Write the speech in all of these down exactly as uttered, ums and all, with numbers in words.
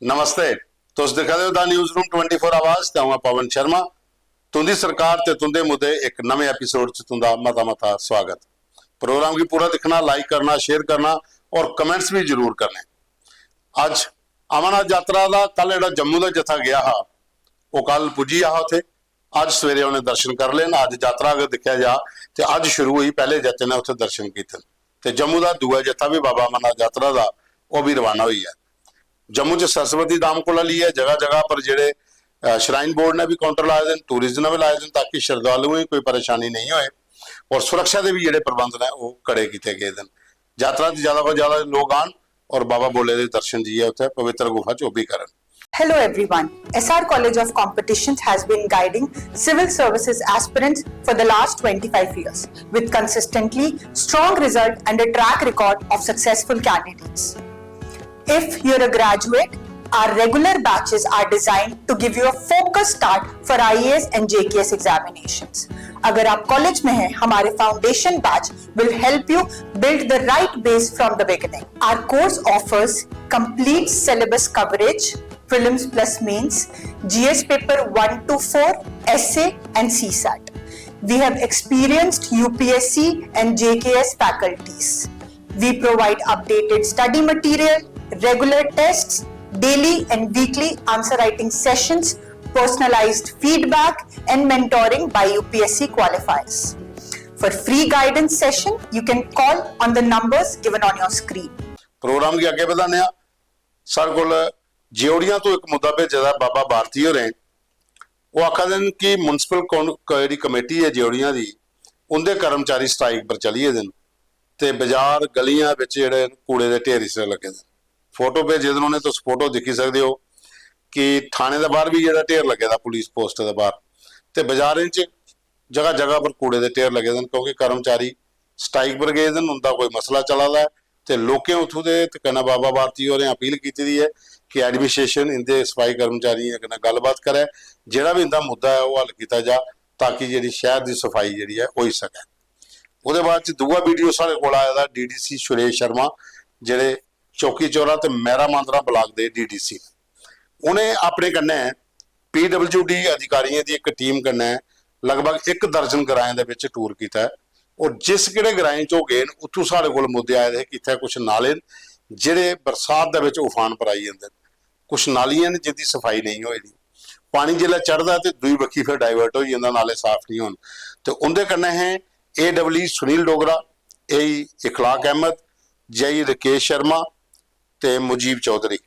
नमस्ते, तुस दिक्खा दे ओ the news room twenty four Awaaz ते अ'ऊं आं पवन शर्मा। तुं'दी सरकार ते तुं'दे मुद्दे इक नमें एपिसोड च तुं'दा मता मता स्वागत। प्रोग्राम गी पूरा दिक्खना, लाइक करना, शेयर करना और कमेंट्स भी जरूर करने। अज्ज अमरनाथ यात्रा दा कल जेह्ड़ा जम्मू दा जत्था गेआ हा, ओह् कल पुज्जी गेआ हा उत्थै। अज्ज सवेरे उ'नें दर्शन कर ले न। अज्ज यात्रा अगर दिक्खेआ जा ते अज्ज शुरू होई, पैह्ले जत्थे ने उत्थै दर्शन कीते न ते जम्मू दा दूआ जत्था बी बाबा अमरनाथ यात्रा दा, ओह् बी रवाना होई गेआ। जम्मू च सरस्वती धाम कोला लेइयै जगह जगह पर जेह्ड़े, अ, श्राइन बोर्ड ने बी काउंटर लाए दे न, टूरिस्ट ने बी लाए दे न, ताकि श्रद्धालुएं गी कोई परेशानी नेईं होए और सुरक्षा दे बी जेह्ड़े प्रबंध न, ओह् कड़े कीते गेदे न। यात्रा च ज्यादा कोला ज्यादा लोक आन और बाबा भोले दे दर्शन जाइयै उत्थै पवित्र गुफा च ओह् बी करन। Hello everyone. S R College of Competitions has been guiding civil services aspirants for the last twenty-five years with consistently strong result and a track record of successful candidates. If you're a graduate, our regular batches are designed to give you a focused start for I A S and J K S examinations. अगर आप college में हैं, हमारे foundation batch will help you build the right base from the beginning. Our course offers complete syllabus coverage, prelims plus mains, G S paper one to four, essay and C sat. We have experienced U P S C and J K S faculties. We provide updated study material, regular tests, daily and weekly answer writing sessions, personalized feedback, and mentoring by U P S C qualifiers. For free guidance session, you can call on the numbers given on your screen. Programme गी अग्गें बधाने आं। साढ़े कोल जेओड़ियां तो इक मुद्दा भेजे दा बाबा भारती होरें। ओह् आखा दे न कि म्युनिसिपल कौन-, जेह्ड़ी कमेटी ऐ जेओड़ियां दी, उं'दे कर्मचारी स्ट्राइक पर चली गेदे न ते बाजार गलियां बिच जेह्ड़े न, कूड़े दे ढेर इसलै लग्गे दे न। फोटो भेजे दे न उ'नें, तुस फोटो दिक्खी सकदे ओ कि थाने दे बाह्र बी जेह्ड़ा ढेर लग्गे दा पुलिस पोस्ट दे बाह्र, ते बाजारें च जगह जगह पर कूड़े दे ढेर लग्गे दे न, क्योंकि कर्मचारी स्ट्राइक पर गेदे न, उं'दा कोई मसला चला दा ऐ। ते लोकें उत्थूं दे ते कन्नै बाबा भारती होरें अपील कीती दी ऐ कि एडमिनिस्ट्रेशन इं'दे सफाई कर्मचारियें कन्नै गल्लबात करै, जेह्ड़ा बी इं'दा मुद्दा ऐ ओह् हल कीता जा, ताकि जेह्ड़ी शैह्र दी सफाई जेह्ड़ी ऐ होई सकै। ओह्दे बाद च दूआ वीडियो साढ़े कोल आए दा डीडीसी सुरेश शर्मा, जेह्ड़े चौकी चौरा ते मैरा मांदरा ब्लाक दे डीडीसी न। उ'नें अपने कन्नै पीडब्ल्यूडी अधिकारियें दी इक टीम कन्नै लगभग इक दर्जन ग्राएं दे बिच टूर कीता ऐ। और जिस केह्ड़े ग्राएं च ओह् गे न, उत्थूं साढ़े कोल मुद्दे आए दे हे कि इत्थै कुछ नाले न जेह्ड़े बरसात दे बिच उफान पर आई जंदे न, कुछ नालियां न जिंदी सफाई नेईं होई दी। पानी जिसलै चढ़दा ते दूई बक्खी फिर डाइवर्ट होई जंदा, नाले साफ नेईं होन। ते उं'दे कन्नै हे एडब्ल्यू सुनील डोगरा, एई इखलाक अहमद, जेई राकेश शर्मा ते मुजीब चौधरी।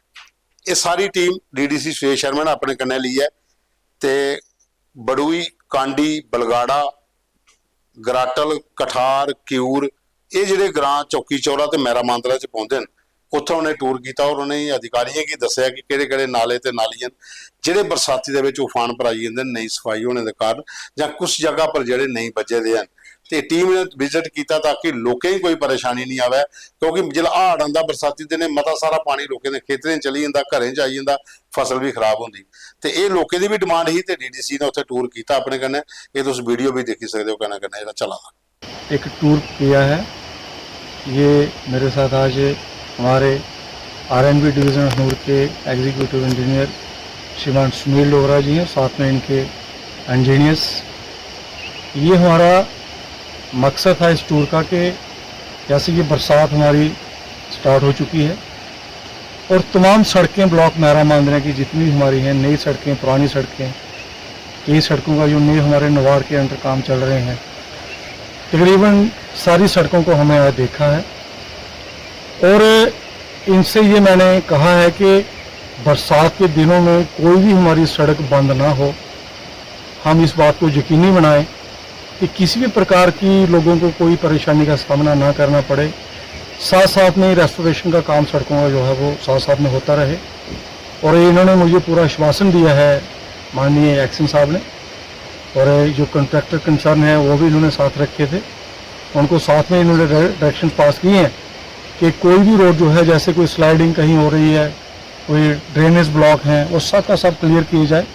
एह् सारी टीम डीडीसी सुरेश शर्मा ने अपने कन्नै लेई ऐ ते बड़ुई, कांडी, बलगाड़ा, गराटल, कठार, क्यूर, एह् जेह्ड़े ग्रां चौकी चौरा ते मैरा मांदरा च पौंदे न, उत्थै उ'नें टूर कीता और उ'नें अधिकारियें गी दस्सेआ कि केह्ड़े-केह्ड़े नाले ते नालियां न जेह्ड़े बरसाती दे बिच उफान पर आई जंदे न, नेईं सफाई होने दे कारण जां कुछ जगह पर जेह्ड़े नेईं बज्झे दे हैन। ते टीम ने विजिट कीता ताकि लोकें गी कोई परेशानी निं आवै, क्योंकि जिसलै हाड़ आंदा बरसाती दिनें मता सारा पानी लोकें दे खेतरें च चली जंदा, घरें च आई जंदा, फसल बी खराब होंदी। ते एह् लोकें दी बी डिमांड ही ते डीडीसी ने उत्थै टूर कीता अपने कन्नै। एह् तुस वीडियो बी दिक्खी सकदे ओ कन्नै कन्नै जेह्ड़ा चला दा। एक टूर किया है। ये मेरे साथ आज हमारे आरएनबी डिवीज़न अखनूर के एग्जीक्यूटिव इंजीनियर श्रीमान सुनील डोगरा जी हैं, साथ में इनके इंजीनियर्स। ये हमारा मकसद था इस टूर का कि जैसे ये बरसात हमारी स्टार्ट हो चुकी है और तमाम सड़कें ब्लॉक मैरा मांदरा की जितनी भी हमारी हैं, नई सड़कें, पुरानी सड़कें, कई सड़कों का जो नए हमारे नवाड़ के अंडर काम चल रहे हैं, तकरीबन सारी सड़कों को हमने आज देखा है। और इनसे ये मैंने कहा है कि बरसात के दिनों में कोई भी हमारी सड़क बंद ना हो, हम इस बात को यकीनी बनाएं कि किसी भी प्रकार की लोगों को कोई परेशानी का सामना ना करना पड़े। साथ साथ में रेस्टोरेशन का काम सड़कों का जो है वो साथ साथ में होता रहे। और इन्होंने मुझे पूरा आश्वासन दिया है माननीय एक्शन साहब ने, और जो कॉन्ट्रैक्टर कंसर्न है वो भी इन्होंने साथ रखे थे, उनको साथ में इन्होंने डायरेक्शन पास किए हैं कि कोई भी रोड जो है, जैसे कोई स्लाइडिंग कहीं हो रही है, कोई ड्रेनेज ब्लॉक हैं, वो सब का सब क्लियर किए जाए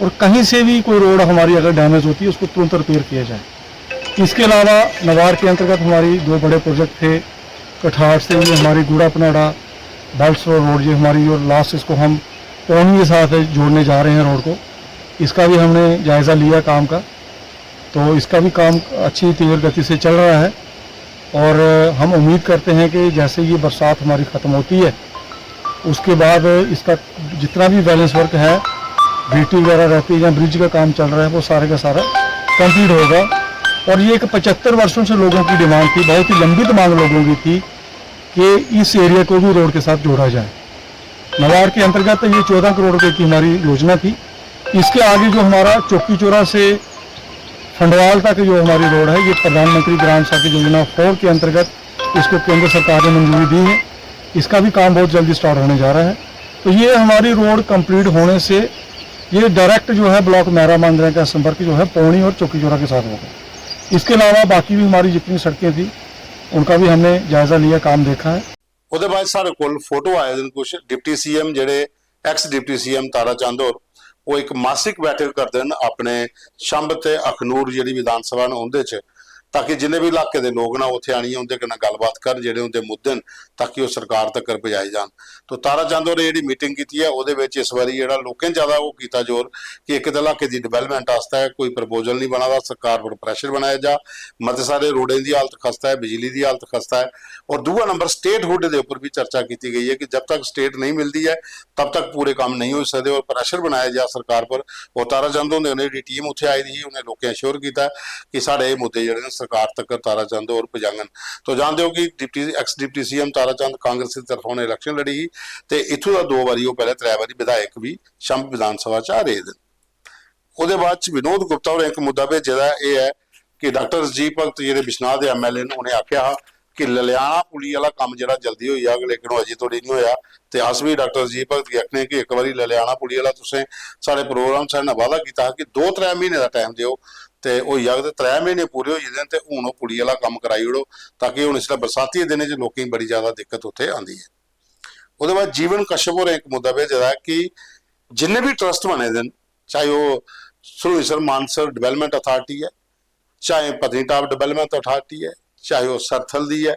और कहीं से भी कोई रोड हमारी अगर डैमेज होती है उसको तुरंत रिपेयर किया जाए। इसके अलावा नवाड़ के अंतर्गत हमारी दो बड़े प्रोजेक्ट थे, कठार से ये हमारी गुड़ा पनाड़ा बाल्सरो रोड, ये हमारी जो लास्ट इसको हम पौनी के साथ जोड़ने जा रहे हैं रोड को। इसका भी हमने जायज़ा लिया काम का, तो इसका भी काम अच्छी तीव्र गति से चल रहा है और हम उम्मीद करते हैं कि जैसे ये बरसात हमारी ख़त्म होती है, उसके बाद इसका जितना भी बैलेंस वर्क है, बीटी वगैरह रहती है या ब्रिज का काम चल रहा है, वो सारे का सारा कंप्लीट होगा। और ये एक पचहत्तर वर्षों से लोगों की डिमांड थी, बहुत ही लंबित मांग लोगों की थी कि इस एरिया को भी रोड के साथ जोड़ा जाए। नवाड़ के अंतर्गत ये चौदह करोड़ रुपए की हमारी योजना थी। इसके आगे जो हमारा चौकी चौरा से फंडवाल तक जो हमारी रोड है, ये प्रधानमंत्री ग्राम सड़क योजना फोर के अंतर्गत इसको केंद्र सरकार ने मंजूरी दी है। इसका भी काम बहुत जल्दी स्टार्ट होने जा रहा है। तो ये हमारी रोड कंप्लीट होने से ये डायरेक्ट जो है ब्लॉक मैरा मांजरा का संपर्क जो है पौनी और चौकी चौरा के साथ होगा। इसके अलावा बाकी भी हमारी जितनी सड़कें थी, उनका भी हमने जायज़ा लिया, काम देखा है। ਉਹਦੇ ਬਾਅਦ ਸਾਡੇ ਕੋਲ ਫੋਟੋ ਆਏ ਨੇ ਕੁਝ ਡਿਪਟੀ ਸੀਐਮ ਜਿਹੜੇ ਐਕਸ ਡਿਪਟੀ ਸੀਐਮ ਤਾਰਾ ਚੰਦ ਔਰ ਉਹ ਇੱਕ ਮਾਸਿਕ ਬੈਠਕ ਕਰਦੇ ਨੇ ਆਪਣੇ ਸ਼ੰਭ ਤੇ ਅਖਨੂਰ ਜਿਹੜੀ ਵਿਧਾਨ ਸਭਾ ਨੇ ਉਹਦੇ ਚ, ਤਾਂ ਕਿ ਜਿੰਨੇ ਵੀ ਇਲਾਕੇ ਦੇ ਲੋਕ ਨੇ ਉੱਥੇ ਆਣੀਏ ਉਹਦੇ ਕਨਾਂ ਗੱਲਬਾਤ ਕਰਨ, ਜਿਹੜੇ ਉਹਦੇ ਮੁੱਦੇ ਨੇ ਤਾਂ ਕਿ ਉਹ ਸਰਕਾਰ ਤੱਕ ਪਹੁੰਚਾਏ ਜਾਣ। ਤੋ ਤਾਰਾ ਚੰਦ ਔਰ ਜਿਹੜੀ ਮੀਟਿੰਗ ਕੀਤੀ ਹੈ ਉਹਦੇ ਵਿੱਚ ਇਸ ਵਾਰੀ ਜਿਹੜਾ ਲੋਕਾਂ ਨੇ ਜ਼ਿਆਦਾ ਉਹ ਕੀਤਾ ਜ਼ੋਰ ਕਿ ਇੱਕ ਤਾਂ ਇਲਾਕੇ ਦੀ ਡਿਵੈਲਪਮੈਂਟ ਵਾਸਤੇ ਕੋਈ ਪ੍ਰਪੋਜ਼ਲ ਨਹੀਂ ਬਣਾਦਾ, ਸਰਕਾਰ ਪਰ ਪ੍ਰੈਸ਼ਰ ਬਣਾਇਆ ਜਾ। ਮਤੇ ਸਾਰੇ ਰੋਡਾਂ ਦੀ ਹਾਲਤ ਖਸਤਾ ਹੈ, ਬਿਜਲੀ ਦੀ ਹਾਲਤ ਖਸਤਾ ਹੈ, ਔਰ ਦੂਆ ਨੰਬਰ ਸਟੇਟਹੁੱਡ ਦੇ ਉੱਪਰ ਵੀ ਚਰਚਾ ਕੀਤੀ ਗਈ ਹੈ ਕਿ ਜਦ ਤੱਕ ਸਟੇਟ ਨਹੀਂ ਮਿਲਦੀ ਹੈ ਤਬ ਤੱਕ ਪੂਰੇ ਕੰਮ ਨਹੀਂ ਹੋ ਸਕਦੇ, ਔਰ ਪ੍ਰੈਸ਼ਰ ਬਣਾਇਆ ਜਾ ਸਰਕਾਰ ਪਰ। ਔਰ ਤਾਰਾ ਚੰਦ ਹੋਣੇ ਨੇ ਜਿਹੜੀ ਟੀਮ ਉੱਥੇ ਆਈ ਦੀ ਸੀ ਉਹਨੇ ਲੋਕਾਂ ਅਸ਼ੋਰ ਕੀਤਾ ਕਿ ਸਾਡੇ ਇਹ ਮੁੱਦੇ ਜਿਹੜੇ ਨੇ ਸਰਕਾਰ ਤੱਕ ਤਾਰਾ ਚੰਦ ਔਰ ਪਹੁੰਚਾਂਗਣ। ਤੋ ਜਾਣਦੇ ਹੋ ਕਿ ਡਿਪਟੀ ਐਕਸ ਡਿਪਟੀ ਸੀਐਮ ਤਾਰਾ ਚੰਦ ਕਾਂਗਰਸ ਦੀ ਤਰਫੋਂ ਉਹਨੇ ਇਲੈਕਸ਼ਨ ਲੜੀ ਸੀ ਤੇ ਇੱਥੋਂ ਦਾ ਦੋ ਵਾਰੀ ਉਹ ਪਹਿਲੇ ਤਰੇ ਵਾਰੀ ਵਿਧਾਇਕ ਵੀ ਸ਼ੰਭ ਵਿਧਾਨ ਸਭਾ ਚ ਆ ਰਹੇ ਨੇ। ਉਹਦੇ ਬਾਅਦ ਚ ਵਿਨੋਦ ਗੁਪਤਾ ਹੋਰਾਂ ਇੱਕ ਮੁੱਦਾ ਭੇਜਿਆ ਦਾ ਇਹ ਹੈ ਕਿ ਡਾਕਟਰ ਰਜੀਵ ਭਗਤ ਜਿਹੜੇ ਬਿਸ਼ਨਾਹ ਦੇ ਐਮਐਲਏ ਨੇ ਉਹਨੇ ਆਖਿਆ ਕਿ ਲਲਿਆਣਾ ਪੁਲੀ ਵਾਲਾ ਕੰਮ ਜਿਹੜਾ ਜਲਦੀ ਹੋਈ ਜਾਗ, ਲੇਕਿਨ ਉਹ ਅਜੇ ਤੋੜੀ ਨਹੀਂ ਹੋਇਆ। ਤੇ ਅਸ ਵੀ ਡਾਕਟਰ ਰਜੀਵ ਭਗਤ ਕੀ ਆਖਨੇ ਕਿ ਇੱਕ ਵਾਰੀ ਲਲਿਆਣਾ ਪੁਲੀ ਵਾਲਾ ਤੁਸੀਂ ਸਾਡੇ ਪ੍ਰੋਗਰਾਮ ਸਾਡੇ ਨਾਲ ਵਾਅਦਾ ਕੀਤਾ ਕਿ ਦੋ ਤਰੇ ਮਹੀਨੇ ਦਾ ਟਾਈਮ ਦਿਓ, ਤੇ ਉਹ ਯਗ ਤੇ ਤਰੇ ਮਹੀਨੇ ਪੂਰੇ ਹੋ ਜਾਂਦੇ ਨੇ ਤੇ ਹੁਣ ਉਹ ਪੁਲੀ ਵਾਲਾ ਕੰਮ ਕਰਾਈ ਉੜੋ, ਤਾਂ ਕਿ ਹੁਣ ਇਸ ਵੇਲੇ ਬਰਸਾਤੀ ਦੇ ਦਿਨ ਚ ਲੋਕਾਂ ਨੂੰ ਬੜੀ ਜ਼ਿਆਦਾ ਦਿੱਕਤ ਉੱਥੇ ਆਉਂਦੀ ਹੈ। ਉਹਦੇ ਬਾਅਦ ਜੀਵਨ ਕਸ਼ਪ ਹੋਰਾਂ ਇੱਕ ਮੁੱਦਾ ਭੇਜਿਆ ਦਾ ਕਿ ਜਿੰਨੇ ਵੀ ਟਰਸਟ ਬਣੇ ਦੇ ਨੇ, ਚਾਹੇ ਉਹ ਸੋਹਣੀਸਰ ਮਾਨਸਰ ਡਿਵੈਲਪਮੈਂਟ ਅਥਾਰਟੀ ਹੈ, ਚਾਹੇ ਪਤਨੀਟਾਪ ਡਿਵੈਲਪਮੈਂਟ ਅਥਾਰਟੀ ਹੈ, ਚਾਹੇ ਉਹ ਸਰਥਲ ਦੀ ਹੈ,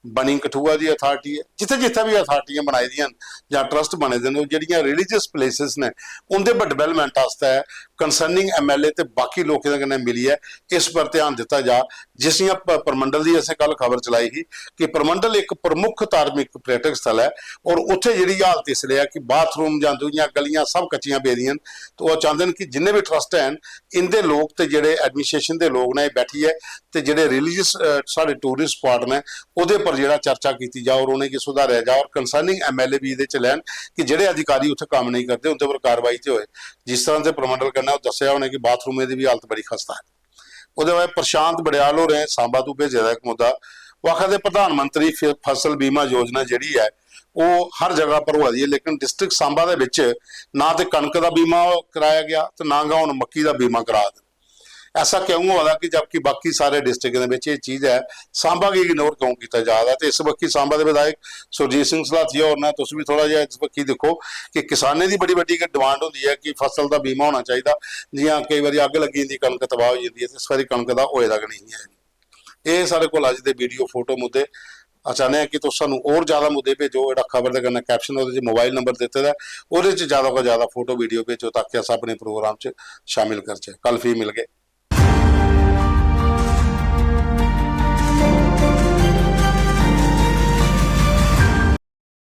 ਬਨੀ ਕਠੂਆ ਦੀ ਅਥਾਰਟੀ ਹੈ, ਜਿੱਥੇ ਜਿੱਥੇ ਵੀ ਅਥਾਰਟੀਆਂ ਬਣਾਈ ਦੀਆਂ ਨੇ ਜਾਂ ਟਰਸਟ ਬਣੇ ਦੇ ਨੇ, ਉਹ ਜਿਹੜੀਆਂ ਰਿਲੀਜੀਅਸ ਪਲੇਸਿਸ ਨੇ ਉਹਦੇ ਡਿਵੈਲਪਮੈਂਟ ਵਾਸਤੇ ਹੈ, ਕੰਸਰਨਿੰਗ ਐਮਐਲਏ ਤੇ ਬਾਕੀ ਲੋਕਾਂ ਦੇ ਕਨੇ ਮਿਲੀ ਹੈ, ਇਸ ਪਰ ਧਿਆਨ ਦਿੱਤਾ ਜਾ। ਜਿਸ ਦੀਆਂ ਪ- ਪਰਮੰਡਲ ਦੀ ਅਸੀਂ ਕੱਲ ਖਬਰ ਚਲਾਈ ਸੀ ਕਿ ਪਰਮੰਡਲ ਇੱਕ ਪ੍ਰਮੁੱਖ ਧਾਰਮਿਕ ਪਰਯਟਕ ਸਥਲ ਹੈ, ਔਰ ਉੱਥੇ ਜਿਹੜੀ ਹਾਲਤ ਇਸ ਲਈ ਹੈ ਕਿ ਬਾਥਰੂਮ ਜਾਂ ਦੂਜੀਆਂ ਗਲੀਆਂ ਸਭ ਕੱਚੀਆਂ ਪਈਆਂ ਦੀਆਂ ਨੇ। ਤੇ ਉਹ ਚਾਹੁੰਦੇ ਨੇ ਕਿ ਜਿੰਨੇ ਵੀ ਟਰਸਟ ਹਨ, ਇਹਦੇ ਲੋਕ ਤੇ ਜਿਹੜੇ ਐਡਮਿਨਿਸਟ੍ਰੇਸ਼ਨ ਦੇ ਲੋਕ ਨੇ, ਇਹ ਬੈਠੀ ਹੈ ਤੇ ਜਿਹੜੇ ਰਿਲੀਜੀਅਸ ਸਾਡੇ ਟੂਰਿਸਟ ਸਪਾਟ ਨੇ, ਉਹਦੇ ਪਰ ਜਿਹੜਾ ਚਰਚਾ ਕੀਤੀ ਜਾ ਔਰ ਉਹਨੇ ਕੀ ਸੁਧਾਰਿਆ ਜਾ, ਔਰ ਕੰਸਰਨਿੰਗ ਐਮਐਲਏ ਵੀ ਇਹਦੇ ਚ ਲੈਣ ਕਿ ਜਿਹੜੇ ਅਧਿਕਾਰੀ ਉੱਥੇ ਕੰਮ ਨਹੀਂ ਕਰਦੇ ਉਹਦੇ ਪਰ ਕਾਰਵਾਈ ਤੇ ਹੋਏ। ਜਿਸ ਤਰ੍ਹਾਂ ਤੇ ਪਰਮੰਡਲ ਕਰਨਾ ਉਹ ਦੱਸਿਆ ਉਹਨੇ ਕਿ ਬਾਥਰੂਮ ਦੀ ਵੀ ਹਾਲਤ ਬੜੀ ਖਸਤਾ ਹੈ। ਉਹਦੇ ਬਾਅਦ ਪ੍ਰਸ਼ਾਂਤ ਬੜਿਆਲ ਹੋ ਰਹੇ ਸਾਂਬਾ ਤੋਂ ਭੇਜਿਆ ਦਾ ਇੱਕ ਮੁੱਦਾ, ਉਹ ਆਖਦੇ ਪ੍ਰਧਾਨ ਮੰਤਰੀ ਫ- ਫਸਲ ਬੀਮਾ ਯੋਜਨਾ ਜਿਹੜੀ ਹੈ ਉਹ ਹਰ ਜਗ੍ਹਾ ਪਰ ਹੋ ਰਹੀ ਹੈ, ਲੇਕਿਨ ਡਿਸਟ੍ਰਿਕਟ ਸਾਂਬਾ ਦੇ ਵਿੱਚ ਨਾ ਤੇ ਕਣਕ ਦਾ ਬੀਮਾ ਕਰਾਇਆ ਗਿਆ ਤੇ ਨਾ ਗਾ ਹੁਣ ਮੱਕੀ ਦਾ ਬੀਮਾ ਕਰਾ ਦੇ। ਐਸਾ ਕਿਉਂ ਹੋ ਰਿਹਾ ਕਿ ਜਦਕਿ ਬਾਕੀ ਸਾਰੇ ਡਿਸਟ੍ਰਿਕਟ ਦੇ ਵਿੱਚ ਇਹ ਚੀਜ਼ ਹੈ, ਸਾਂਬਾ ਕੀ ਇਗਨੋਰ ਕਿਉਂ ਕੀਤਾ ਜਾ ਰਿਹਾ? ਤੇ ਇਸ ਵਕਤ ਸਾਂਬਾ ਦੇ ਵਿਧਾਇਕ ਸੁਰਜੀਤ ਸਿੰਘ ਸਲਾਥੀਆ ਔਰ ਨਾ ਤੁਸੀਂ ਵੀ ਥੋੜਾ ਜਿਹਾ ਇਸ ਵਕਤ ਦੇਖੋ ਕਿ ਕਿਸਾਨਾਂ ਦੀ ਬੜੀ ਵੱਡੀ ਇੱਕ ਡਿਮਾਂਡ ਹੁੰਦੀ ਹੈ ਕਿ ਫਸਲ ਦਾ ਬੀਮਾ ਹੋਣਾ ਚਾਹੀਦਾ। ਜਿਵੇਂ ਕਈ ਵਾਰੀ ਅੱਗ ਲੱਗੀ ਜਾਂਦੀ, ਕਣਕ ਤਬਾਹ ਹੋ ਜਾਂਦੀ ਹੈ, ਤੇ ਇਸ ਵਾਰੀ ਕਣਕ ਦਾ ਹੋਏ ਤੱਕ ਨਹੀਂ ਹੈ। ਇਹ ਸਾਡੇ ਕੋਲ ਅੱਜ ਦੇ ਵੀਡੀਓ ਫੋਟੋ ਮੁੱਦੇ। ਅਚਾਨਕ ਕਿ ਤੁਸੀਂ ਸਾਨੂੰ ਹੋਰ ਜ਼ਿਆਦਾ ਮੁੱਦੇ ਭੇਜੋ। ਜਿਹੜਾ ਖਬਰ ਦੇ ਕਨੇ ਕੈਪਸ਼ਨ ਉਹਦੇ ਚ ਮੋਬਾਈਲ ਨੰਬਰ ਦਿੱਤੇ ਦਾ, ਉਹਦੇ ਚ ਜ਼ਿਆਦਾ ਤੋਂ ਜ਼ਿਆਦਾ ਫੋਟੋ ਵੀਡੀਓ ਭੇਜੋ ਤਾਂ ਕਿ ਅਸੀਂ ਆਪਣੇ ਪ੍ਰੋਗਰਾਮ ਚ ਸ਼ਾਮਿਲ ਕਰਚੇ। ਕੱਲ ਫਿਰ ਮਿਲ ਗਏ।